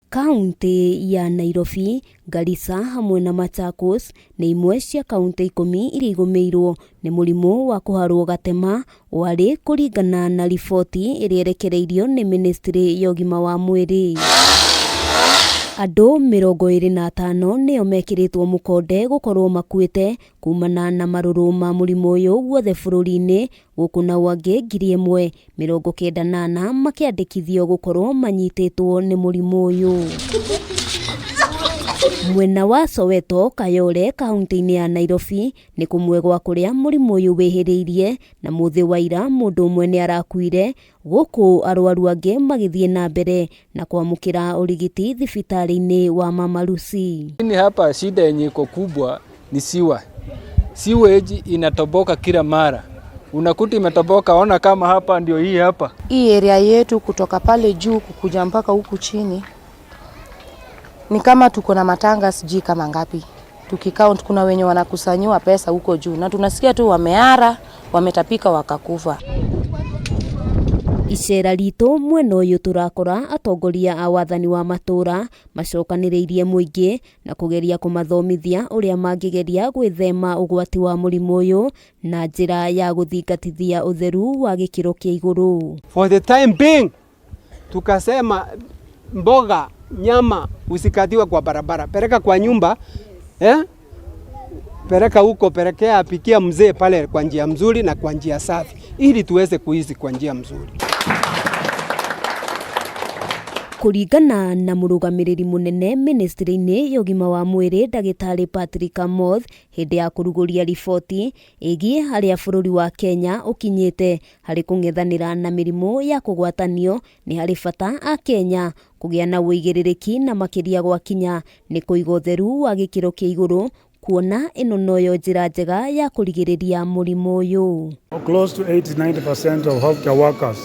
Kauntĩ ya Nairobi, Garissa hamwe na Machakos nĩ imwe cia kauntĩ 10 iria igũmĩirwo nĩ mũrimũ wa kũharwo gatema warĩ kũringana na riboti ĩrĩa ĩrekereirio nĩ mĩnĩstrĩ ya ũgima wa mwĩrĩ. Andũ 25 nĩo mekĩrĩtwo mũkonde gũkorwo makuĩte kumana na marũrũ ma mũrimũ ũyũ guothe bũrũri-inĩ, gũkũ nao angĩ 1094 makĩandĩkithio gũkorwo manyitĩtwo nĩ mũrimũ ũyũ. Mwena wa Soweto, Kayole, kaunti-inĩ ya Nairobi nĩ kũmwe gwa kũrĩa mũrimũ ũyũ wĩhĩrĩirie, na mũthĩ wa ira mũndũ ũmwe nĩ arakuire, gũkũ arwaru angĩ magĩthiĩ na mbere na kwamũkĩra ũrigiti thibitarĩ-inĩ wa Mama Lucy. Lakini hapa shida yenye iko kubwa ni sewer. Sewage inatoboka kila mara, unakuta imetoboka. Ona kama hapa ndio hii hapa. Hii area yetu kutoka pale juu kukuja mpaka huku chini ni kama tuko na matanga sijui kama ngapi. Tukicount kuna wenye wanakusanyiwa pesa huko juu na tunasikia tu wameara, wametapika wakakufa. Icera ritũ mwena ũyũ tũrakora atongoria a wathani wa matũra macokanĩrĩirie mũingĩ na kũgeria kũmathomithia ũrĩa mangĩgeria gwĩthema ũgwati wa mũrimũ ũyũ na njĩra ya gũthingatithia ũtheru wa gĩkĩro kĩa igũrũ. For the time being tukasema mboga, nyama usikatiwe kwa barabara, peleka kwa nyumba, eh? Peleka huko, pelekea, pikia mzee pale kwa njia mzuri na kwa njia safi, ili tuweze kuishi kwa njia mzuri. Kũringana na mũrũgamĩrĩri mũnene mĩnĩstrĩ-inĩ ya ũgima wa mwĩrĩ ndagĩtarĩ Patrick Amoth hĩndĩ ya kũrugũria riboti ĩgiĩ harĩa bũrũri wa Kenya ũkinyĩte harĩ kũng'ethanĩra na mĩrimũ ya kũgwatanio, nĩ harĩ bata a Kenya kũgĩa na ũigĩrĩrĩki na makĩria gwakinya nĩ kũiga ũtheru wa gĩkĩro kĩa igũrũ, kuona ĩno noyo njĩra njega ya kũrigĩrĩria mũrimũ ũyũ. Close to 80-90% of healthcare workers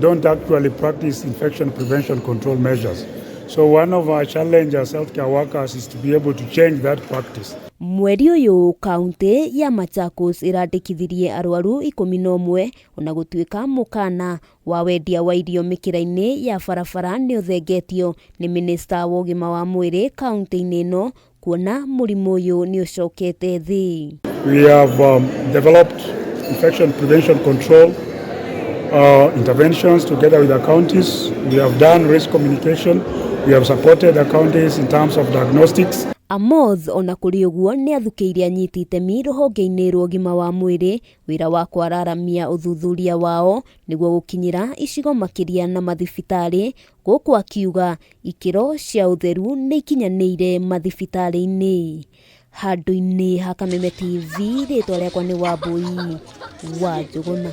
don't actually practice infection prevention control measures. So one of our challenges as healthcare workers is to be able to change that practice. Mweri ũyũ kaunti ya Machakos ĩrandĩkithirie arwaru 11, ona gũtuĩka mũkana wa wendia wa irio mĩkĩra-inĩ ya barabara nĩ ũthengetio nĩ minista wa ũgima wa mwĩrĩ kaunti-inĩ ĩno, kuona mũrimũ ũyũ nĩ ũcokete thĩ. We have developed infection prevention control interventions together with the counties. We have done risk communication. We have supported the counties in terms of diagnostics. Amoth ona kũrĩ ũguo nĩ athukĩire anyiti itemi rũhonge-inĩ rwa ũgima wa mwĩrĩ wĩra wa kwararamia ũthuthuria wao nĩguo gũkinyĩra icigo makĩria na mathibitarĩ, gũkũ akiuga ikĩro cia ũtheru nĩ ikinyanĩire mathibitarĩ-inĩ. Handũ-inĩ ha Kameme TV, rĩtwa rĩakwa nĩ Wambui wa Njũgũna.